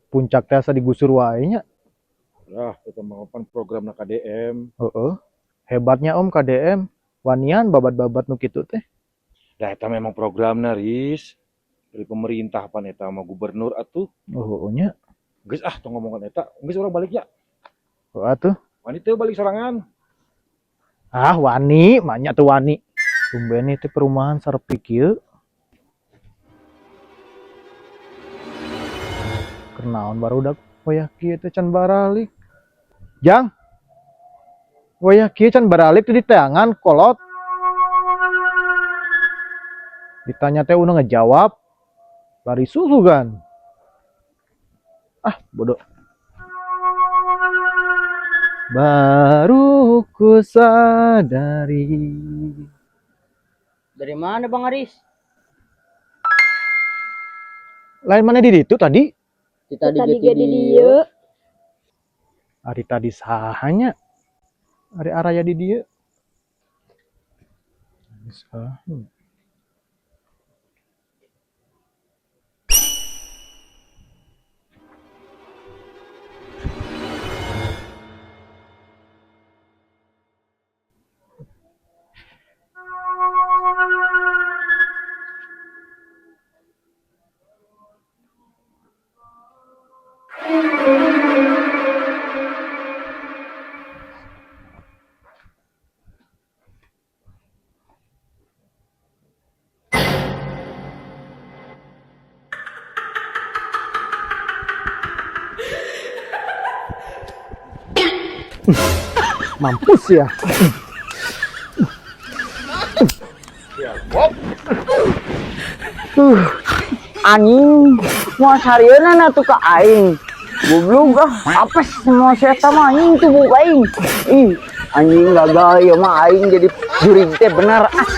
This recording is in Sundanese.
Puncak teh asa digusur wae nya. Lah, eta mah pan programna KDM. Heeh. Hebatnya Om KDM, wanian babat-babat nu kitu teh. Dah eta memang programna, Riz. Dari pemerintah pan eta mah gubernur atuh. Oh, nya. Geus ah tong ngomongan eta. Geus urang balik ya. Heeh atuh. Wani teu balik sorangan. Ah, wani, manya tuh wani. Tumben itu perumahan sarepi kieu. Kenaon barudak wayah kieu teh can baralik. Jang. Wayah kieu can baralik teh diteangan kolot. Ditanya teh udah ngejawab. Bari susu kan. Ah, bodoh. Baru ku sadari. Dari mana Bang Aris? Lain mana di ditu tadi? Kita Tadi ge di dieu. Ari tadi sahanya. Ari araya di dieu. Sahanya. Mampus ya. Anjing, mau sarieuna atuh ka aing. Goblok ah, apes semua eta mah anjing tuh buka aing. Ih, anjing gagal ieu mah aing jadi jurig teh bener ah.